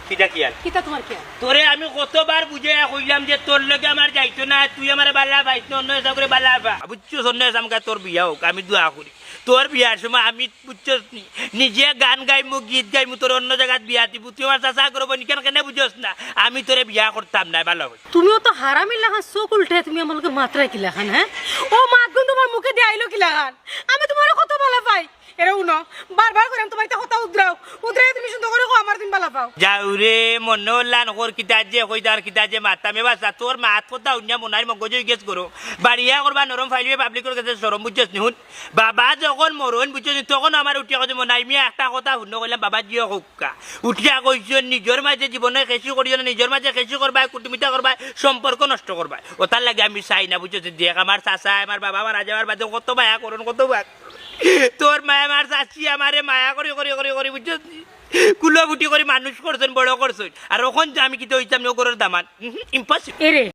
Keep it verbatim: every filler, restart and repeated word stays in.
কিতা খিয়াল? কিতা তোমার খিয়াল? তোরে আমি কতবার বুঝাইয়া কইলাম যে তোর লগে আমার যাইতো না, তুই আমারে বালা পাইস না, অন্য হিসাব করে বালা পা। বুঝছস, অন্য হিসাব করে তোর বিয়া হোক, আমি দোয়া করি। তোর বিয়ার সময় আমি, বুঝছস নি, নিজে গান গাইমু, গীত গাইমু, তোর অন্য জাগাত বিয়া দিমু। তুই আমার চাচা করবো নি, কেন, কেনে বুঝছস না? আমি তোরে বিয়া করতাম না, বালা করি। তুমিও তো হারামির লাখান চোখ উল্টে, তুমি আমার লগে মাতরায় কিলাখান, হ্যাঁ? ও মাত গুন তোমার মুখে দিয়া আইলো কিলাখান? আমি তোমারে কত বালা পাই। এরে হুনো, বারবার কইরাম তোমার ইতা কথা উদরাও। উদরাইয়া তুমি সুন্দর করি কও, আমারে তুমি বালা পাও। যাও রে, মনো লান কর কিতা যে কইতাম আর কিতা যে মাততাম। এ বাচ্চা, তোর মাত কথা হুনিয়া মনাইর মগজ অইগেছে গরম। বাড়িয়া করবা নরম, ফাইলিবে পাবলিকর গেছে শরম, বুঝছস নি? হুন, বাবা যখন মরইন, বুঝছস নি, তখন আমার উঠিয়া কইছে, মনাই মিয়া একটা কথা হুনো, কইলাম, বাবা জিও কউক্কা। উঠিয়া কইছইন, নিজর মাঝে জীবনে খেশি করিও না, নিজর মাঝে খেশি করবায়, কুটুমিতা করবায়, সম্পর্ক নষ্ট করবায়। ওটার লাগি আমি চাই না, বুঝছস নি? দেখ, আমার চাচায়, আমার বাবা মারা যাওয়ার বাদে কত মায়া করইন, কত মায়া। তোর মায় আমার চাচি আমারে মায়া করি, করি, করি, করি, বুঝছস নি? কুলাবুটি করি মানুষ করছইন, বড় করছইন। আর অখন যে আমি কিতা অইতাম নি, ও ঘরর দামান। উহু, impossible। এরে,